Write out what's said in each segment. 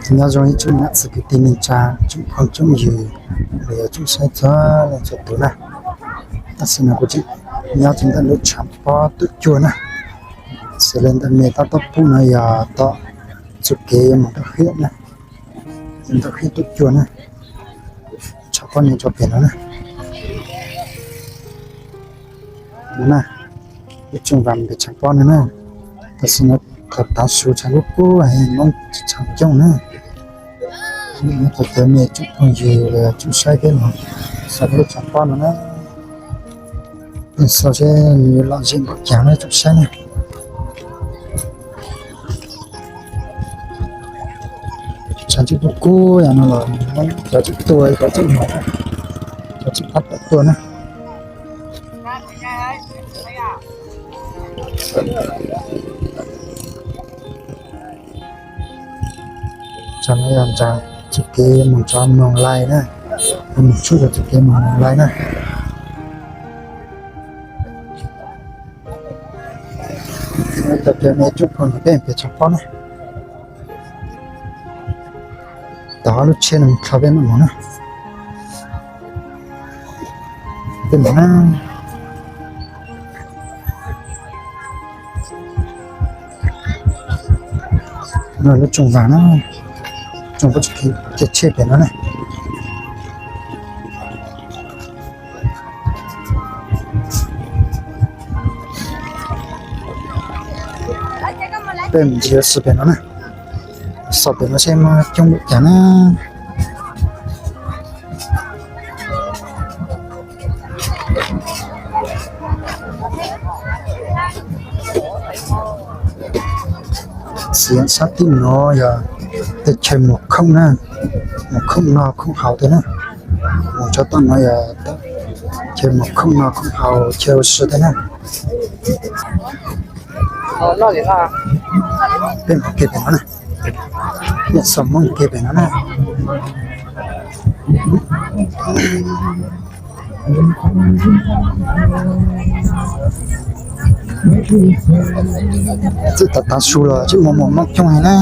Nyob zoo ib tsoom niam txiv kwv tij neej tsa, tsoom phooj tsoom ywg, los yog tsoom saib txhua leej txhua tus na. Tam sim no kuv tseem nyob rau ntawm lub tshav pob Tuam Cuag na. Xws li ntawm nej tab tom pom no yog tom txoj kev yuav mus Nraug Hiab na, Nraug Hiab Tuam Cuag na. Tshav pob nyob rau pem no na. No na, ib tsoom vam pem tshav pob no na. Tam sim no thaum tav su tshav kub kub heev, Hmoob tsis tshua coob na. Nyob rau cov me tsoom phooj ywg los tsoom saib peb mus xauj lub tshav pob no na. Peb xauj seb lom zem npaum cas na tsoom saib na. Tshav ntshe kub kub yam no los cov tsis tuaj, cov tsis mus, cov tsis pab tom tuaj na. Tsam no yog ntsa txoj kev mus rau Moos Lais na, mus tshub rau txoj kev mus Moos Lais na. Tau cov me tsoom phooj ywg peb pem tshav pob na. Tom ob lub tsheb no mus dlhau peb mam mus na. Peb mus na. No lub tsoom vam na, tsoom phooj ywg kev tsheb pem no na. Peb mus ntsia xwb pem no na, xauj pem no seb muaj coob npaum cas na. Xiv sab tim no yog tej chaw mus khoom na, mus khoom noj khoom haus tej na. Mus txog tom no yog chaw mus khoom noj khoom haus chaw ua si tej na. Peb mus kiag pem no na, peb xauj Hmoob kiag pem no na. Txij tav tav su los tsis muaj muaj Hmoob coob heev na.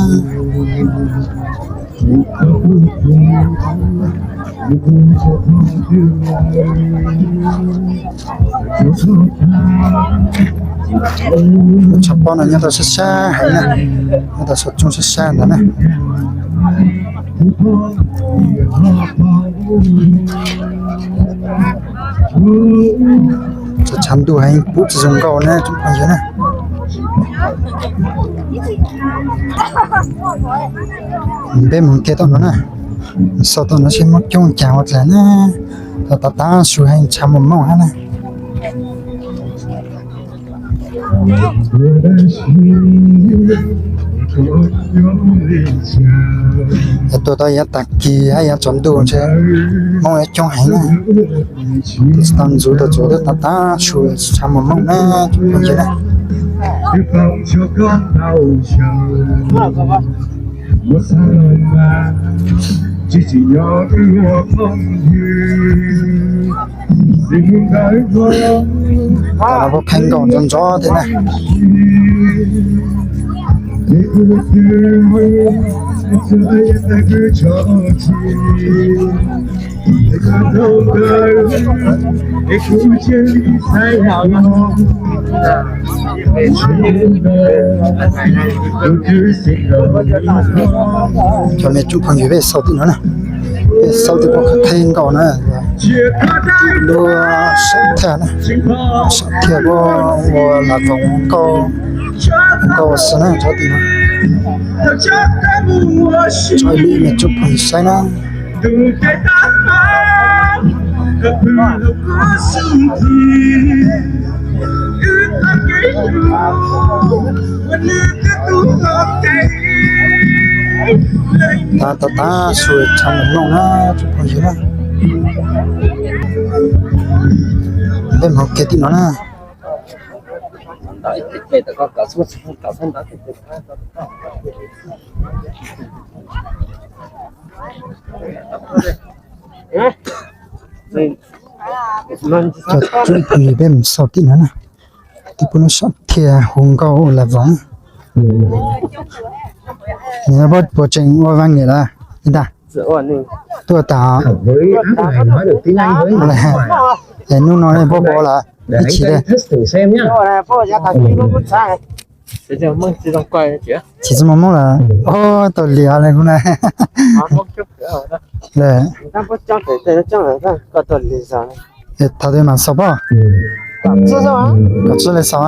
Lub tshav pob no nyob tau sab sab heev na, nyob tau saum roob sab sab ntawd na. Tshav ntuj heev, pub tsis zoo nkauj na tsoom phooj ywg na. Peb mus kiag tom no na, xauj tom no seb muaj coob cas ua dlaag na. Tau tav tav su heev, tshav muaj mooj hab na. Tuaj tau yav tag kis hab yav tsaus ntuj ntshe Hmoob yuav coob heev na. Tsis tau ntxuv tau tsuav, tav tav su tshav muaj mooj na tsoom phooj ywg na. Tam no puab qheeb nkaus ntxov ntxov thiab na. Cov me tsoom phooj ywg, peb xauj tim no na, peb xauj tim puab qheeb nkaus na. Lub sab thiaj na, sab thiaj puab ua lam voos nkauj, nkauj ua si na, tsob tim no. Tsob ib lub me tsoom phooj ywg saib na. Tav tav tav su tshav muaj mooj na tsoom phooj ywg na. Peb mus ke tim no na. Cov tsoom phooj ywg, peb mus xauj tim no na. Tim pub lub sab thiaj hu nkauj la voos. Nws puas tseem ua vas nge lawm ntag? Tuaj tas. Es hnub no puab puas ua lawm ib chim li? Chim txwj Hmoob Hmoob lawm. Ua tau li li kuv na. Thaum twg mas xaus pob? Kom txwj li xaus.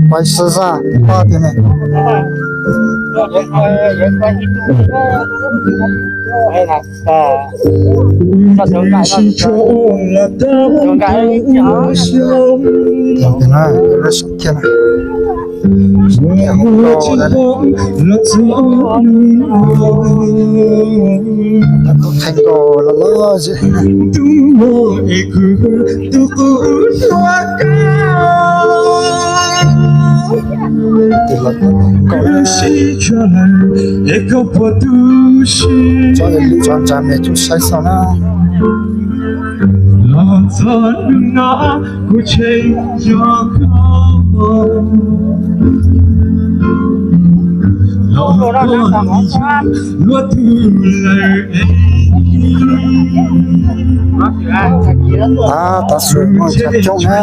Pais xwb xwb pob tiag ne. Tias no lawv sab thiaj na. Sab thiaj hauv ko lawm. Tab tom qhee nkaus los lawm. Tus los tab tom nkaus lawm. Tso lwm tso ntsa me tub saib xwb na. Tab sis muaj coob na.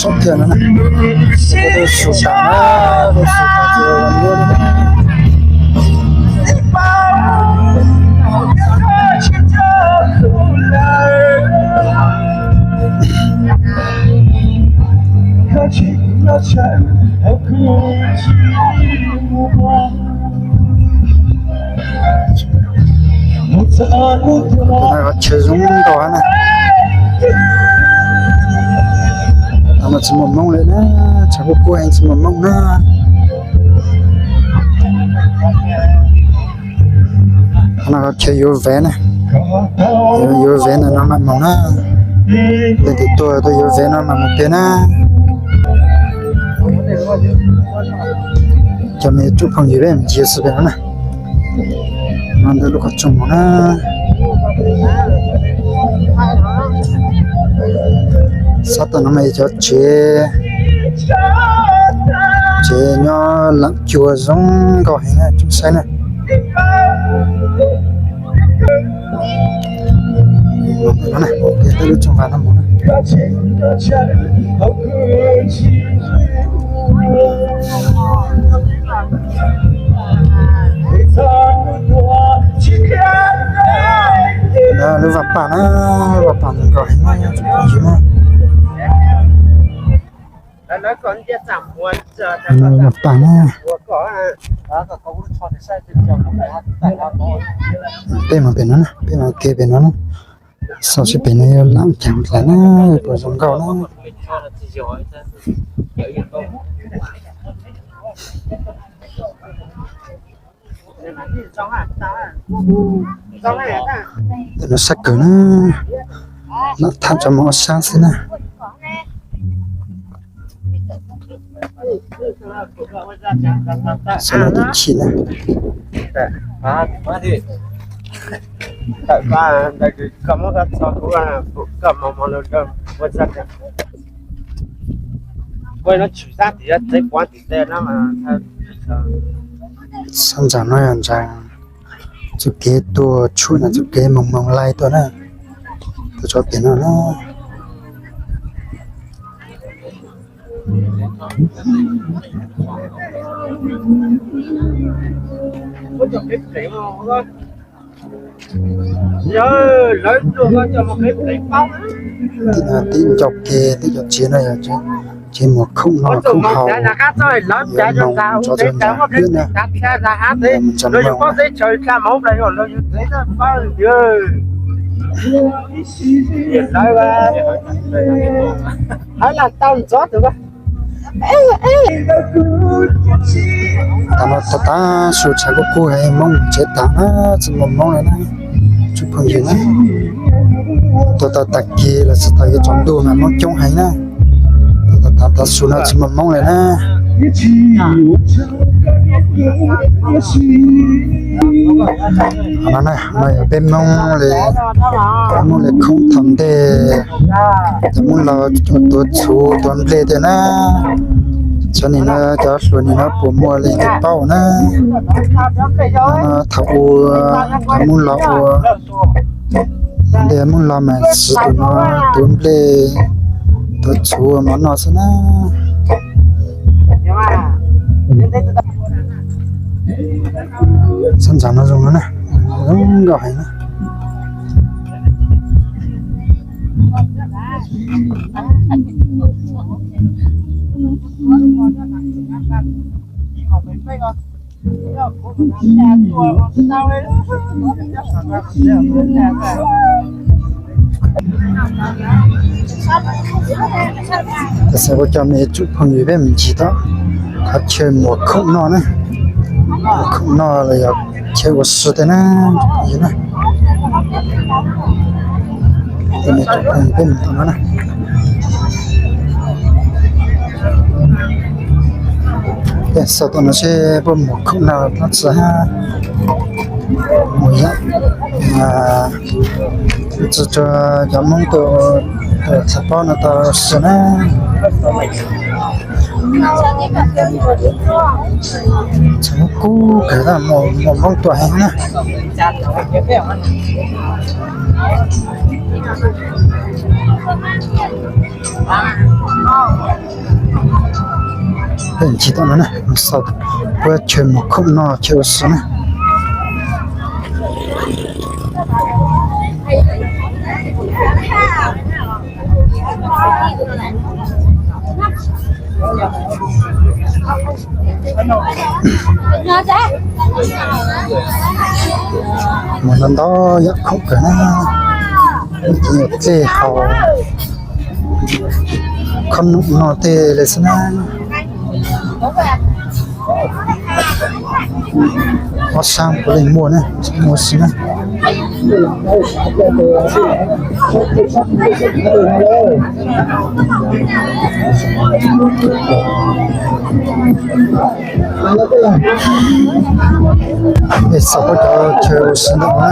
Sab thiaj no na, su tas na, su tas ces Chaw zoo nkauj na. Tsis muaj Hmoob li na, tshav kub kub heev tsis muaj Hmoob na. Qhov no chaw yuav vev na, yuav vev ntawm no mam mus na. Leej twg tuaj tuaj yuav vev no mam mus pem na. Cov me tub phooj ywg peb mus ncig xwb pem no na. No ntawm lub qhov rooj mus na. Sab tom no mas yog cov tsev, tsev nyob lam cua zoo nkauj heev na, tsoom saib na. Peb lub tsoom vas no mus na. Lub vaj pam na, vaj pam zoo nkauj heev na, tsoom phooj ywg na. Lub vaj pam na. Peb mus pem no na, peb mus ke pem no na. Xauj seb pem no yuav lam cas dlais na, puas zoo nkauj na. Tam no sab kawg na, lam tham tso mus ob sab xwb na. Xab no twb chim na. Sab ntsa no yog ntsa txoj kev tuaj tshum na, txoj kev moos moos laij tuaj na, tuaj tso pem no na. Tim no tib ncau ke tib cov tsev no yog tsev Ces muag khoom no khoom haus, yuav moog tso tseg nraag hiab na. Moog tso moog na. Tam no taag taag su tshav kuj kub heev, Moob tsev taag na, tsi muaj Moob le na. Tsoom phooj ywg na, tuaj tau tag kis los tsi tau yuav tsaus ntuj mas Moob coob heev na. Tuaj tau taag taag su no tsi muaj Moob le na. No na, no yog peb Moob le, peb Moob le khoom thaum ntej, cov Moob laus tuav txhuv tuav nplej tej na. Cov nim no cov hluas nim no puas muaj leej twg paub na. No thaum ub cov Moob laus ua, ntej Moob laus mas siv tus no tuav nplej, tuav txhuv mov noj xwb na. Sab ntxav no zoo no na, zoo nkauj heev na. Tam sim no coj mej tsoom phooj ywg peb mus ncig tom qhov chaw muag khoom noj na. Muag khoom noj los yog chaw ua si tej na, phooj ywg na. Coj mej tsoom phooj ywg peb mus tom no na. Peb xauj tom no seb puab muag khoom noj dlaab tsi hab. Mus yam, tsi tso cov Moob tuaj txhais pob no tau si na. Txhais pob kub kawg, muaj Moob tuaj heev na. Peb ncig tom no na, xauj puab chaw muag khoom noj chaw ua si na. Muag ntau ntau yam khoom kawg na, tej haus, khoom noj tej le xwb na. Ob sab puav leej muaj na, muaj si na. Peb xauj puab cov chaw ua si ntawm no na.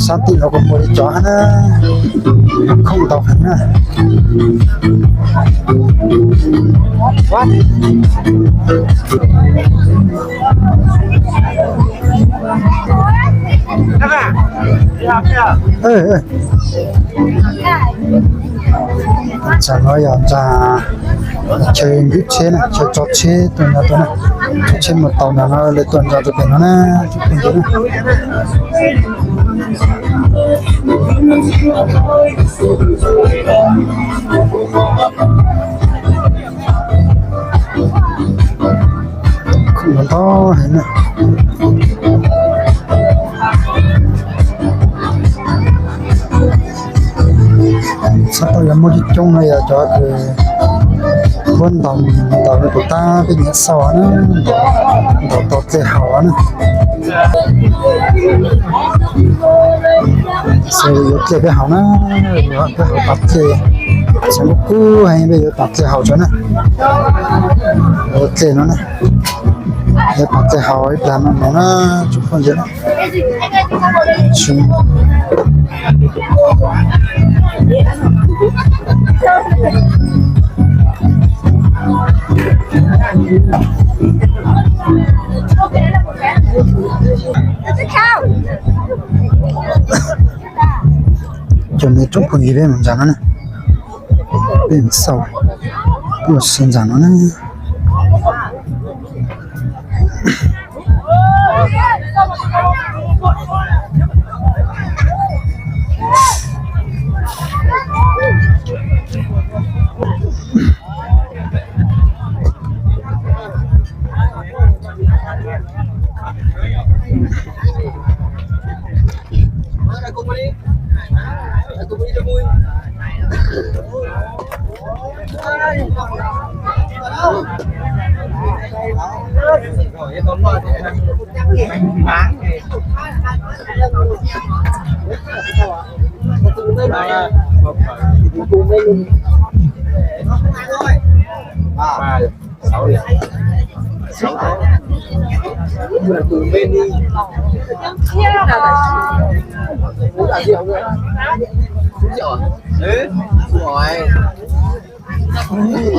Sab tim no kuj muaj ib cov hab na, khoom ntau heev na. Tam no yog ntsa chaw nkwb tsheb na, chaw tso tsheb tuaj nyob tuaj na. Tsheb mus tau no no lawv tuaj ntsa rau pem no na, tsoom phooj ywg na. Khoom ntau heev na. Txhais tau yog muaj coob coob no yog cov kws puab ntaus ntaus rau tus tab peb nyiam xauj na, ntaus tau dlej haus na. Xws yuav dlej peb haus na, yuav peb haus pab dlej, xws kub kub heev peb yuav pab dlej haus tso na. Yuav dlej no na, yuav pab dlej haus ib plag no no na, tsoom phooj ywg na. Cov me tsoom phooj ywg peb mus ntsa no na, peb mus xauj, peb mus ntsa no na.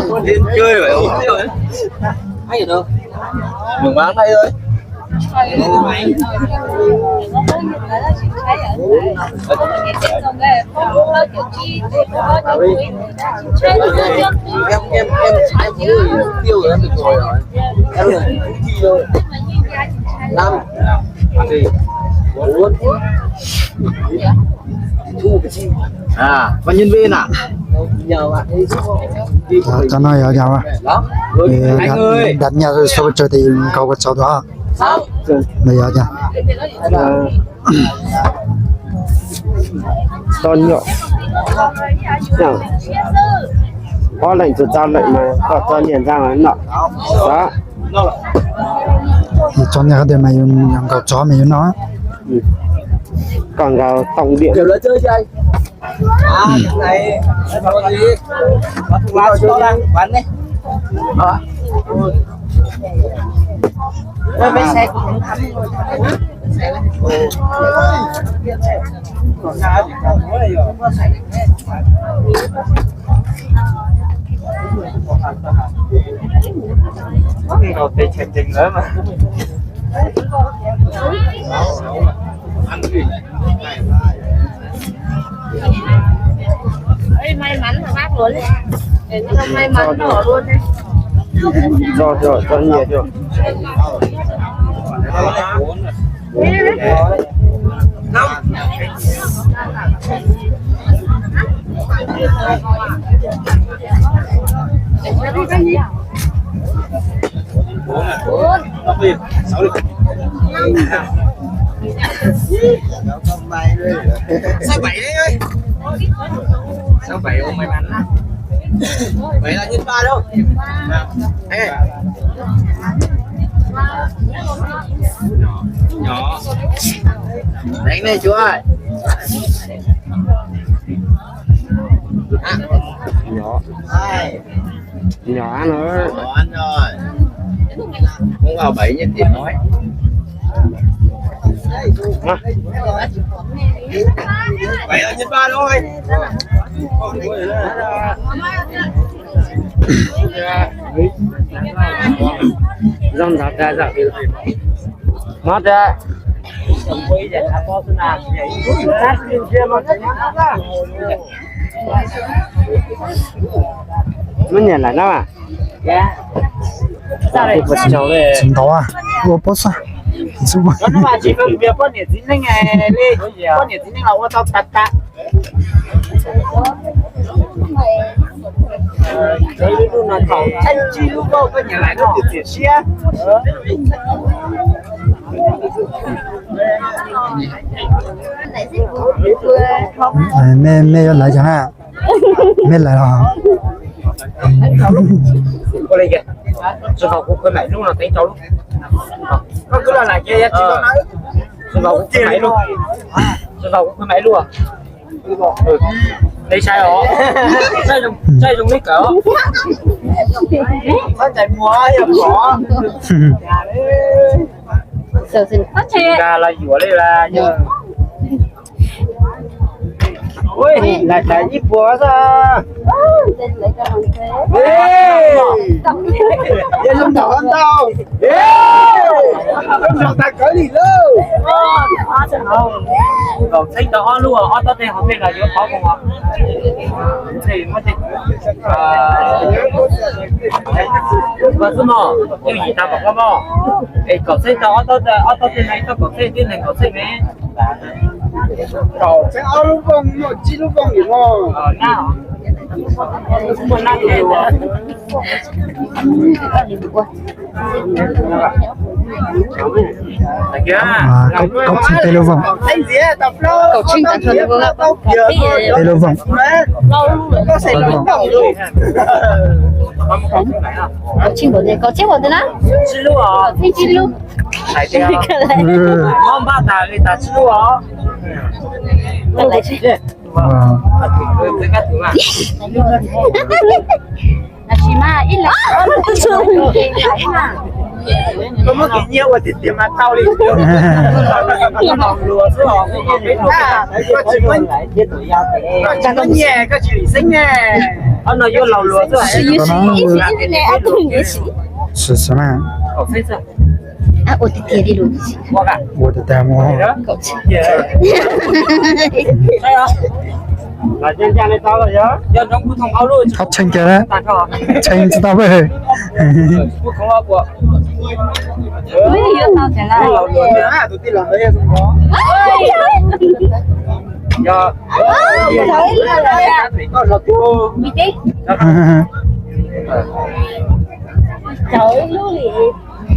Ua li chơi vậy không? Hay rồi. Mừng máng đây thôi. Em em em em không tiêu rồi, em được rồi. Em được thi rồi. Năm. Ăn đi. Bốn. À, bao nhiêu viên à? Đó, cho nó vào vào. Thì đặt, đặt nhau rồi sau chơi thì cầu có sáu đó. Sáu. Bây giờ nha. Ờ. Con nhỏ. Có lệnh của tao lệnh mà, có cho nhìn ra mà nó. Đó. Thì cho nhau thì mày dùng cầu chó mày nó. Ừ. Còn vào tổng điểm. Kiểu là chơi chay. À, cái này, cái này có gì? Có thuốc lá cho tao đang quán đấy. Đó. Ôi, mấy xe cũng không thấm. Cái này còn tê chèn chèn nữa mà. Ê, may mắn là bác luôn đấy. Để cho may mắn nổi luôn đấy. Cho, cho, cho nhiều cho. Sáu bảy đấy. Sáu bảy ôm may mắn á. Bảy là nhân ba đâu. Ê. Nhỏ. Đánh đây chú ơi. Nhỏ. Nhỏ ăn rồi. Không vào bảy nhân tiền nói. Bảy nhân ba thôi. Dòng dọc ra dọc. Mát ra. Mát nhảy lại đó à? Sao đây? Chúng đó à? Ua pob xav. Có nó mà chỉ phân biệt quan điểm chính này này, Lê. Quan điểm chính này là ua tao tạt tạt. Lub no thaum txheeb tsis lub koj koj nyiam lais no tiam siab. Mej, mej yuav lais cov na? Mej lais los? Koj li kiag, tsis tau kuv koj lais lub no teev rau lub. Koj kwv los lais kiag, tsis tau na. Tsis tau kuv koj lais lub. Tsis tau kuv koj lais lub. Neb saib os, saib zoo li kawg. Nkag los yuav li las. Lais tas ib puas xwb. Yog zoo nraug ntau. Zoo nraug tas kawg li lauj. Kaum txheeb tau ob lub, ob tob tej hauv tej los yuav qhov mus. Koj xwb mog, yooj yim tag npaum koj mog. Es kaum txheeb tau ob tob, ob tob tej no, ib tob kaum txheeb, tib neeg kaum txheeb ne. Kaum txheeb ob lub vooj, muaj tsib lub vooj yim mog. Muaj nab. Kaum tsheej tej lub voos. Tej lub voos. Kaum tsheej npaum, kaum tsheej npaum na? Kaum tsheej tsib lub. Koj muab kev nyiaj ua tiag tiag mas tau li. Koj tsis muab nyiaj koj tsis lim xeeb ne. No yuav laus luag xwb. Sim sim na. Ua tiag tiag mus. Thab tshee kiag na, tshee tsis tau peb.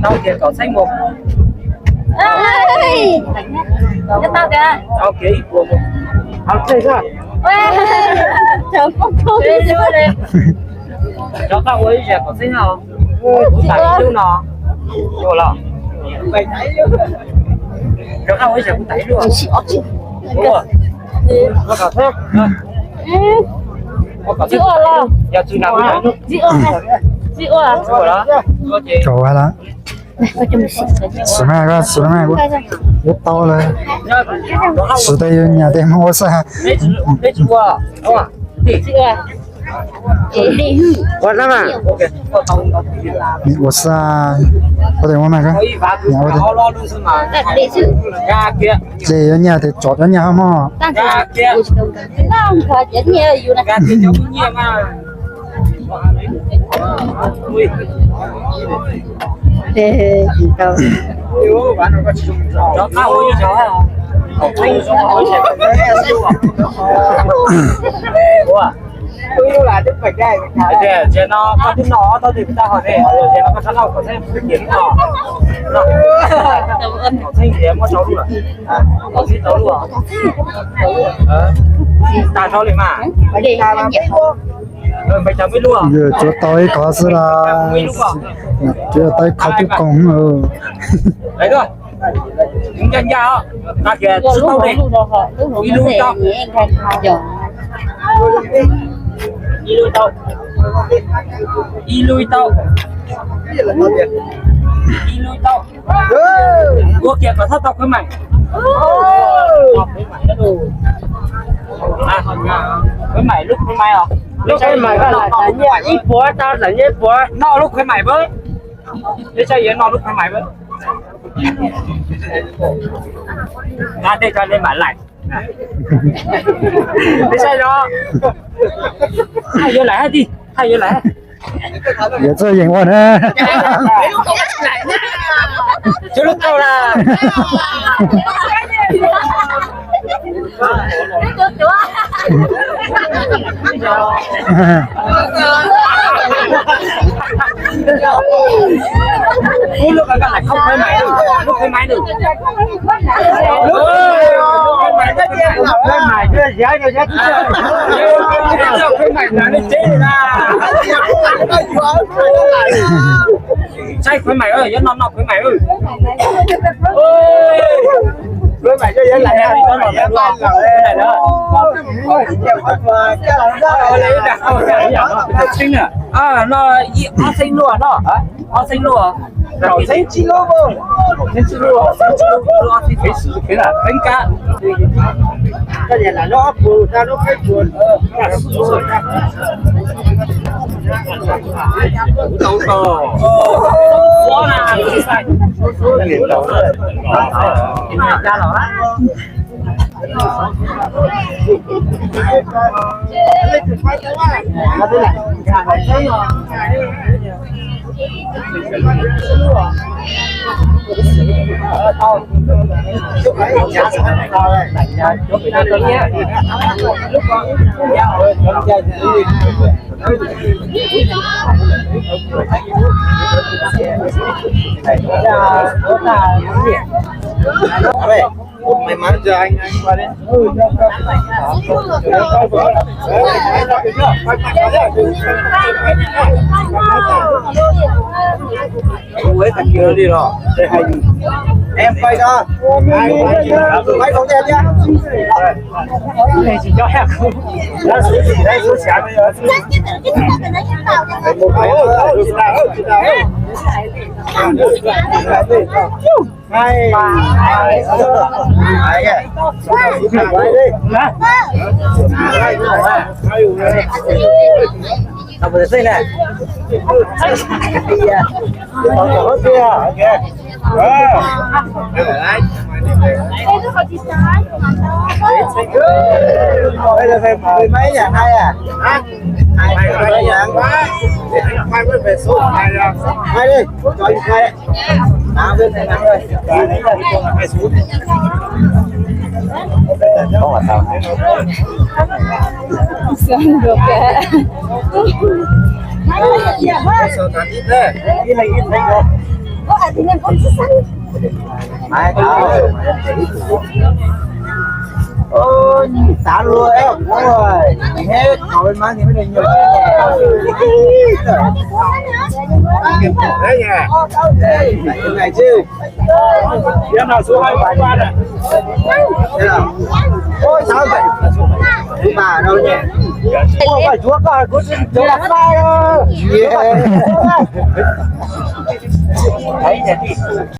Tau tiag, kom txheeb mus. Tau tiag, ib puas mus. Rov qab ua ib zag kom txheeb no. Kuv tag ib lub no. Ua los. Rov qab ua ib zag kuv tag ib lub. Ua kom txheeb. Ua kom txheeb. Yog tsis nag kuv ua los. Sim mas, sim mas, ua tau lawm. Sim tej yuav nyam tej mus ua xwb. Ua xwb, ua tej ua mas, nyam ua tej. Ces yuav nyam tej tsov cov nyam mog. Ua, tsis no koj twb noj ob tog twg tag hos ne, tsis no koj txhob noj kom txheeb, kom txheeb muab rau luaj, kom txheeb rau luaj. Tag rau li mas. Yog tsuav tau ib qho xwb los, tsuav tau ib qho tub koog. Ncaj ncaj, tsis tau li. Ib lub tau, ib lub tau, ib lub tau, ib lub tau. Ua kiag kom txhob tau khuyến mãi. Khuyến mãi, lub khuyến mãi os. Lub khuyến mãi koj lam tau nyiaj ib puas, tau lam nyiaj ib puas. Noj lub khuyến mãi pab. Peb saib yuav noj lub khuyến mãi pab. Nqa tej tso nej mam laim. Peb saib no. Haj yuav laim hab tig, haj yuav laim. Yuav txawj yeem ua na. Cov lub tau la. Ub, lub khuyến mãi, lub khuyến mãi nws. Khuyến mãi, khuyến mãi nws tsev na. Saib khuyến mãi, yuav noj noj khuyến mãi. Khuyến mãi, no ib ob txheeb luaj no. Ob txheeb luaj. Kaum txheeb tsib lub, kaum txheeb tsib lub, ob txheeb tsib lub, ob txheeb tsib lub, ob txheeb tsib lub, ob txheeb tsib lub, ob txheeb tsib lub, ob txheeb tsib lub. Koj niam lam lub ob puas, tau lub peb puas. May mắn cho anh, anh qua đi. Ui, thằng kia nó đi rồi. Em quay cho. Quay không đẹp nhá. Cái này chỉ cho em. Nó xíu gì đấy, xíu xíu bây giờ. Hai. Hai. Hai. Hai. Hai. Hai. Hai. Hai. Hai. Hai. Đây là về mười mấy nhà hai à? Hả? Hai, hai nhà. Hai mươi về số hai à? Hai đi, cho anh hai. Tám với hai năm thôi. Không là sao? Sao được kìa? Sao tám ít thế? Ít hay ít hay không? Có ai thì nên con xuất sắc. Ai, tao. Ôi, tao luôn, em cũng rồi. Hết, cậu bên má thì mới được nhiều. Đấy nha. Cái này chứ. Cái nào số hai ba ba nè. Thế nào? Ôi, sao vậy? Bà đâu nhỉ? Ôi, bà chúa coi, cứ chụp là ba. Yeah. Đấy, nhà chị.